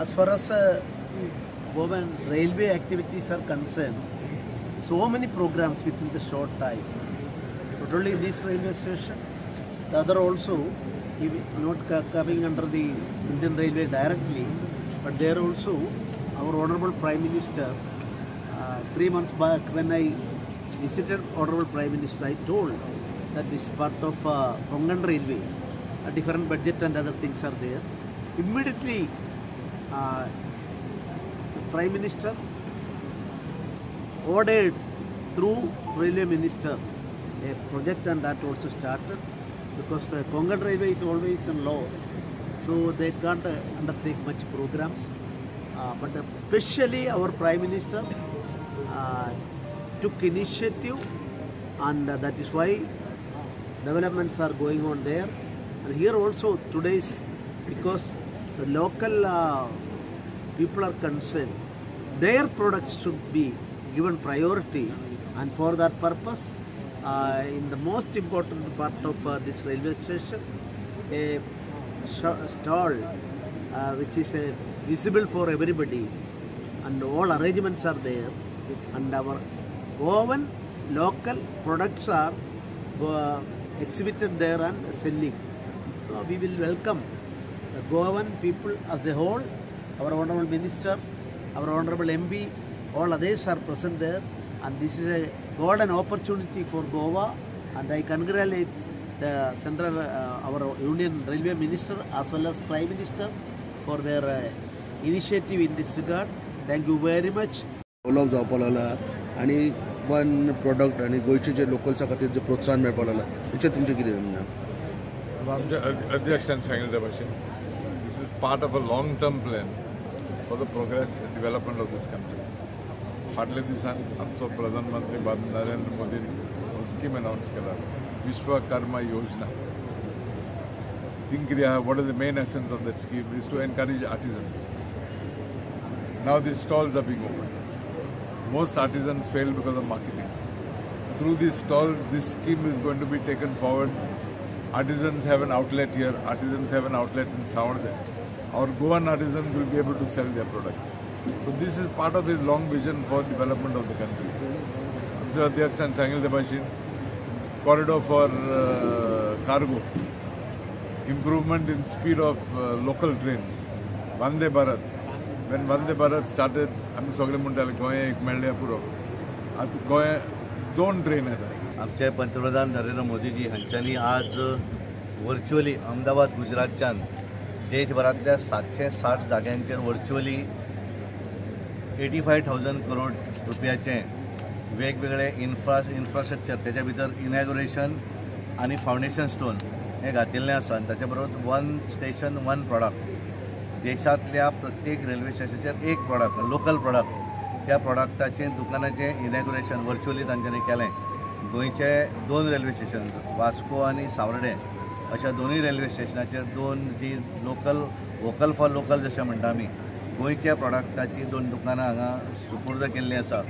As far as Goan railway activities are concerned, so many programs within the short time. Not only this railway station, the other also, not coming under the Indian Railway directly, but there also our Honorable Prime Minister, 3 months back when I visited Honorable Prime Minister, I told that this part of Konkan Railway, a different budget and other things are there. Immediately, the Prime Minister ordered through Railway Minister a project, and that also started, because the Konkan Railway is always in loss, so they can't undertake much programs. But especially our Prime Minister took initiative, and that is why developments are going on there. And here also today's, because the local people are concerned, their products should be given priority, and for that purpose, in the most important part of this railway station, a stall which is visible for everybody, and all arrangements are there, and our Goan local products are exhibited there and selling. So we will welcome the Goan people as a whole. Our Honorable Minister, our Honorable MP, all others are present there, and this is a golden opportunity for Goa, and I congratulate the central, our Union Railway Minister as well as Prime Minister for their initiative in this regard. Thank you very much. Develop जावपाक लागला आनी one product आनी गोंयचे जे लोकल्सा खातीर जे प्रोत्साहन मेळपाक लागला, तेचेर तुमचें कितें म्हणणें? आमच्या अध्यक्षान सांगिल्लें त्या भाशेन, this is part of a long term plan for the progress and development of this country. फाटल्या दिसान आमचो प्रधानमंत्री नरेंद्र मोदीन स्कीम अनावन्स केला, विश्वकर्मा योजना. थिंग कितें आहा, what is the main essence of that scheme is to encourage artisans. Now these stalls are being opened. Most artisans fail because of marketing. Through these stalls, this scheme is going to be taken forward. Artisans have an outlet here, artisans have an outlet in Savarde. Our Goan artisans will be able to sell their products. So this is part of his long vision for development of the country. अध्यक्षान सांगिल्लें ते भाशेन, corridor for cargo, improvement in speed of local trains, Vande Bharat. When Vande Bharat started, आमी सगळे म्हणटाले गोंय एक मेळ्ळ्या पुरो. आतां गोंय 2 ट्रेन येता. आमचे पंतप्रधान नरेंद्र मोदीजी हांच्यांनी आज व्हर्च्युअली अहमदाबाद गुजरातच्यान देशभरांतल्या 760 जाग्यांचेर व्हर्च्युअली 85,000 करोड रुपयाचे वेगवेगळे इन्फ्रास्ट्रक्चर, त्याच्या भितर इनॅग्युरेशन आनी फावंडेशन स्टोन हें घातिल्लें आसा. आनी ताच्या बरोबर वन स्टेशन वन प्रॉडक्ट, देशांतल्या प्रत्येक रेल्वे स्टेशनाचेर एक प्रॉडक्ट, लोकल प्रॉडक्ट, त्या प्रॉडक्टाचें दुकानाचें इनॅग्युरेशन व्हर्च्युअली तांच्यांनी केलें. गोंयचे 2 रेल्वे स्टेशन, वास्को आनी सावर्डे, अशा दोनूय रेल्वे स्टेशनाचेर 2 जी लोकल, वोकल फॉर लोकल जशें म्हणटा आमी, गोंयच्या प्रॉडक्टाची 2 दुकानां हांगा सुपूर्द केल्लीं आसा.